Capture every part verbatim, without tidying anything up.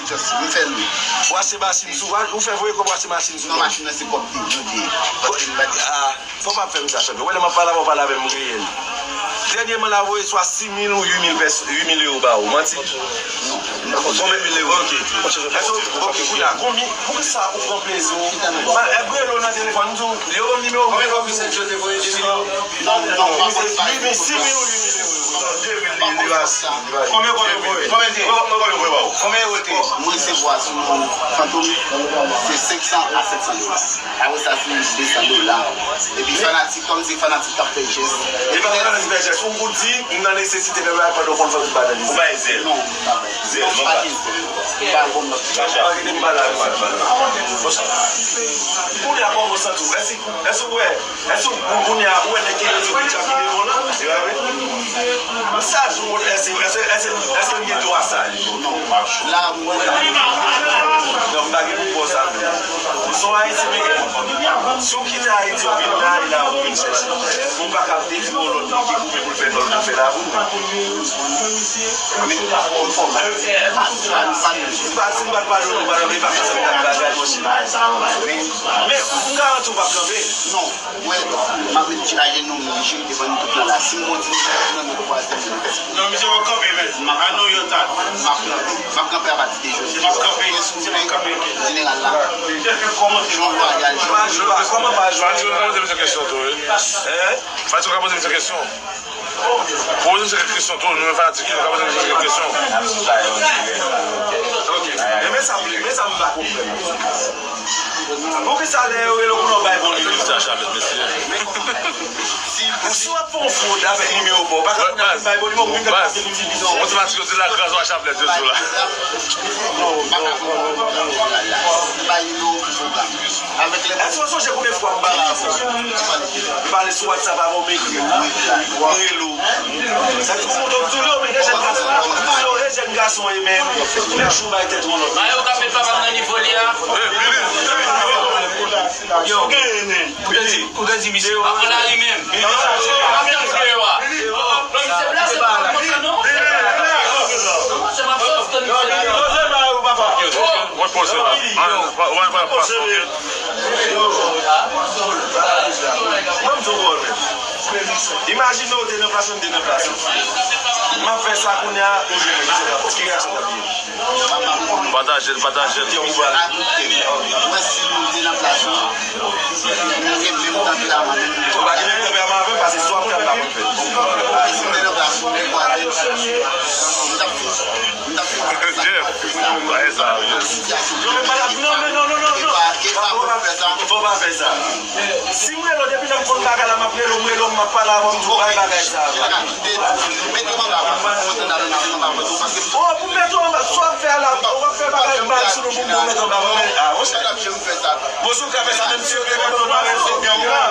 M fè l wi. Ou achte machin sou, ou fè voye kòb ou achte machin sou non, non. Machin nan se kòb li, li te. Paske m pa te. Ah, fò w pa fè m sa, chanpyon. Ou wè lè m ap pale avè w, pale avè m reyèl. Dènyèman, l a voye swa sis mil ou uit mil pès, uit mil ewo ba ou. Manti? Non. Konbyen mil ewo? Ok. Èske, ok, kounye a, konbyen, poukisa ou pran plezi w? Ba, e, rele w nan telefòn, m di w, yo ban m nimewo. Konbyen kòb misye te voye, de mil ewo? Non, non, non, sis mil ou uit mil ewo. De mil ewo. Konbyen kòb yo voye? Konbyen te? Konbyen kòb yo voye ba ou? Konbyen yo te? M resevwa sou Fantom, se senk san a sèt san dola. Apre sa, se de san dola. Epi fanatik, kòm se fanatik k ap fè jès. E pa fanatik fè jès, ou, ou di, m nan nesesite fè bagay pandan w konn fè tout bagay nan nesesite. Ou bay zèl. Non, m pa bay. Zèl, non, pa gen zèl. M pa konn. Pa gen de m pa la, m pa la. Kounye a, kòman w santi w? Èske, èske w wè? Èske ou, ou kounye a, ou wè nèg ki yo di w ki djab ki devan w lan? Yo, wi. Sa tou, èske, èske, èske, èske m gen dwa sa? Non. La, mwen. Non, m pa gen pou sa, non. Ou se yon Ayisyen, men gen pou. Si w kite Ayiti, ou vin la, e la, ou vin chèche. Ou pa ka ap dekri yon lòt moun ki koupe pou l fè dòl pou l fè la, pou l. Men, ou fò mal. Pa, si m pa t pale w, nou pa t ap, e pa konsa m t ap bagay, monchè. Men, m garanti w p ap kanpe. Non. Mwen, m ap ret ajenou m, jiri devan nou tout lan la. Si m kontinye, m nan men twazyèm nan. Non, misye p ap kanpe, men. I know your time. M ap kanpe. M ap kanpe apati de jodi. M ap kanpe. Misye p ap kanpe. Jeneral la. Jan w vwayaj. Pa jwe, kòman pa jwe? Fatou ka poze misye kesyon tou, wi. Hein? Fatou ka poze misye kesyon. Poze misye kèk kesyon tou, nou menm fanatik yo, nou ka poze misye kèk kesyon. Ok. Men, men sa m vle, men sa m pa konprann. Poukisa lè yo rele w kounye a w bay bon nimewo? Ou si w ap fè yon fwod avèk nimewo pa w, ou pa ka vin bay bon nimewo pou vin fè pase pou ti bizon. Otomatik yo di la kraz w a chaplèt yo di w la. Bay nimewo pou pwogram. Èske w sonje konbyen fwa m pale avè w? M pale sou WhatsApp avè w, m ekri w, m rele w. Sa ki kontan m toujou, men de jèn gason, toujou de jèn gason, e men, lè jou bay tèt yon lòt. Mayo kanpe papa nan nivo li a. Yo, ou te di, ou te di misye. Avan lari menm. Ap tann videyo a. Non, misye blase pa konsa non. Se m ap sòf tann misye. Mwen poze. Mwen pa, mwen pa, mwen pa. Ban m di w pawòl menm. Imajine w te nan plas mwen, m te nan plas ou. M ap fè sa kounye a, ou jwenn mwen, ki reyaksyon w t ap gen? Pataje l, pataje l. Mwen si m te nan plas ou, m gen menm tanperaman menm. Ou pa gen menm tanperaman avè m, paske si w ap fè m pa konn fè. Si m te nan plas ou, m te kwaze, m t ap fini. Jeff, pa fè sa, Jeff. Non, men, non, non, non, non, non. Fò w pa fè sa. Fò w pa fè sa. Si m rele w, depi lè m konn bagay la, m ap rele w, m rele w, m ap pale avè w, m di w bay bagay sa. Oh, pou m mete w anba, sa w ap fè a la, w ap fè bagay mal sou nou pou m mete w anba, men, ah, monchè. Bon, si w ka fè sa, menm si yo te mete w anba, men se byen w la.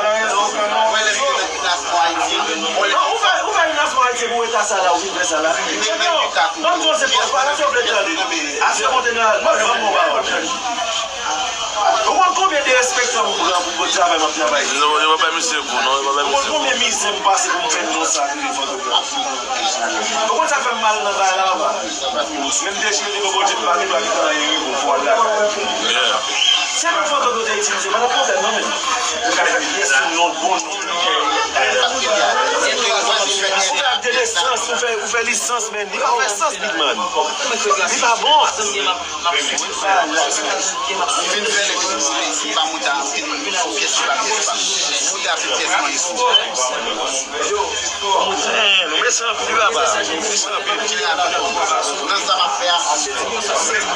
Non, ou fè, ou fè yon nasyon ayisyen pou eta sa la, ou vin fè sa la. Ban m di w se fòs, pa sa w vle tande. Aswè, monte nan, ban m, ban m yon pawòl. Ou konn konbyen derespektan m pran pou bon travay m ap travay? Non, yo pa bay misye kou, non, yo pa bay misye kou. Ou konn konbyen mizè m pase pou m fè non sa rive Fòtoprens? Ou konn sa k fè m mal nan bagay la anba? Men m dechire devan Bondye, m pa gen dwa kite anyen rive w, fò w al lakay ou. Se non Fòtoprens yo te itilize, pa t ap pwoblèm non, men. Ou ka fè pyès sou non, bon non. Ou fè ak de nesans, ou fè, ou fè lisans, men li pa fè sans, big man. Li pa bon. M fin fè l epi m pa monte a anpil, m fè pyès sou papye, m pa monte a pyès mwen isit. Nou mèsi anpil, papa. Mèsi anpil. Nan sa m ap fè a, m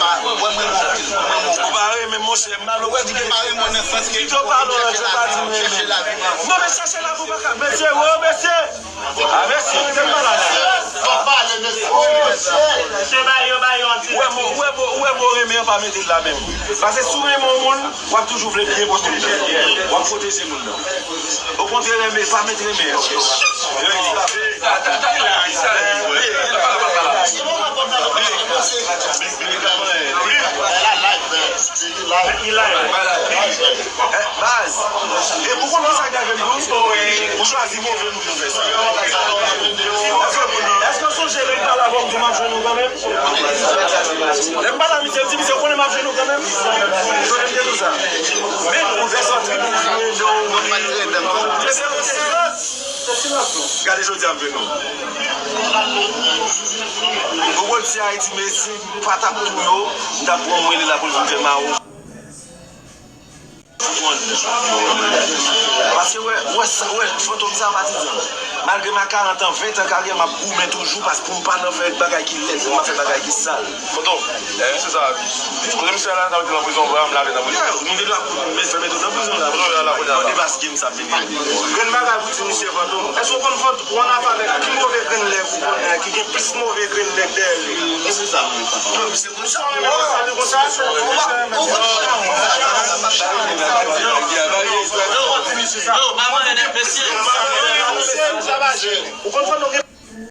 pa, mwen, mwen renmen anpil. Mwen renmen anpil. Ou pa renmen, monchè, m pa renmen nan sans ke. Pito pa non, se pa di m renmen. Non, men chèche lavi ou pa ka. Mesye, wo, mesye. A, mesye, se pa la. Fò pale, mesye. Mesye, ba yo, ba yo, anti. Ou wè mo, ou wè mo, ou wè mo renmen an pa mete l la menm. Paske si w renmen yon moun, w ap toujou vle byen pwoteje l. W ap pwoteje moun nan. Okontrè, renmen, pa met renmen an. Baz, e pou konn kisa k rive m tou, ou chwazi move moun pou fè sa. Èske, èske w sonje Misye lè m pale avè w, m di m ap jwenn ou kanmenm. Lè m pale a misye, m di misye, ou konnen m ap jwenn ou kanmenm. Ou konnen m te di w sa. Men ou fè sòti pou jwe non. Gade jodi a m jwenn ou. Ou konn si Ayiti, men si m pa t ap touye w, m t ap pran mwen la pou l vin fè mawo. Paske wè, wè, sa- wè, fantom sa patizan. Malgre m a karant an, ven tan karyè, m ap goumen toujou, paske pou m pa nan fè bagay ki lèd, pou m pa fè bagay ki sal. Fantom, se sa. Kote misye la, sa vle di nan prizon, vre, m lave nan prizon. Yeah, nou gen dwa met fèmen tout nan prizon la. Kote w ye la, kounye a la? Mande paske m sa vini. Grenn bagay pou di misye fantom. Èske w konn fantom? Ou ann afè avèk ki move grenn nèg ou konnen ki gen plis move grenn nèg dèyè li? Misye konn sa. Ou konn fantom?